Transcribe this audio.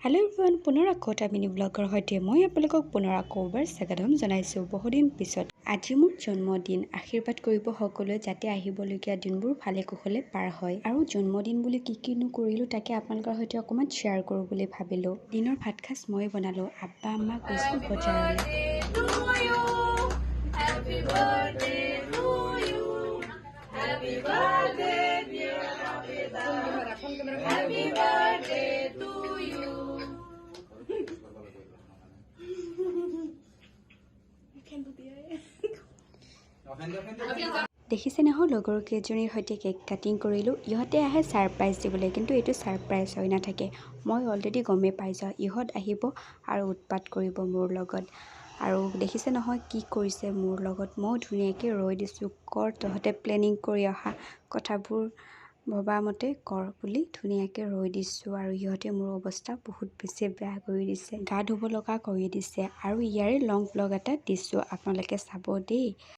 Hello' everyone, পুনৰ আকৌ এটা মিনি ব্লগৰ সৈতে মই আপোনালোকক পুনৰ আকৌ এবাৰ স্বাগতম জনাইছোঁ। বহুদিন পিছত আজি মোৰ জন্মদিন। আশীৰ্বাদ কৰিব সকলোৱে, যাতে আহিবলগীয়া দিনবোৰ ভালে কুশলে পাৰ হয়। আৰু জন্মদিন বুলি কি কিনো কৰিলোঁ, তাকে আপোনালোকৰ সৈতে অকণমান শ্বেয়াৰ কৰোঁ বুলি ভাবিলোঁ। দিনৰ ভাত সাজ মই বনালোঁ। আব্বা আম্মা গৈছিল বজাৰলৈ। To you. Happy birthday to you. Happy birthday, dear Abida. Happy birthday to you. দেখিছে নহয়, লগৰ কেইজনীৰ সৈতে কেক কাটিং কৰিলোঁ। ইহঁতে আহে ছাৰপ্ৰাইজ দিবলৈ, কিন্তু এইটো ছাৰপ্ৰাইজ হৈ নাথাকে। মই অলৰেডি গমেই পাই যাওঁ, ইহঁত আহিব আৰু উৎপাত কৰিব মোৰ লগত। আৰু দেখিছে নহয় কি কৰিছে মোৰ লগত। ময়ো ধুনীয়াকৈ ৰৈ দিছোঁ, কৰ, তহঁতে প্লেনিং কৰি অহা কথাবোৰ ভবা মতে কৰ বুলি ধুনীয়াকৈ ৰৈ দিছোঁ। আৰু ইহঁতে মোৰ অৱস্থা বহুত বেছি বেয়া কৰি দিছে, গা ধুব লগা কৰি দিছে। আৰু ইয়াৰে লং ব্লগ এটা দিছোঁ, আপোনালোকে চাব দেই।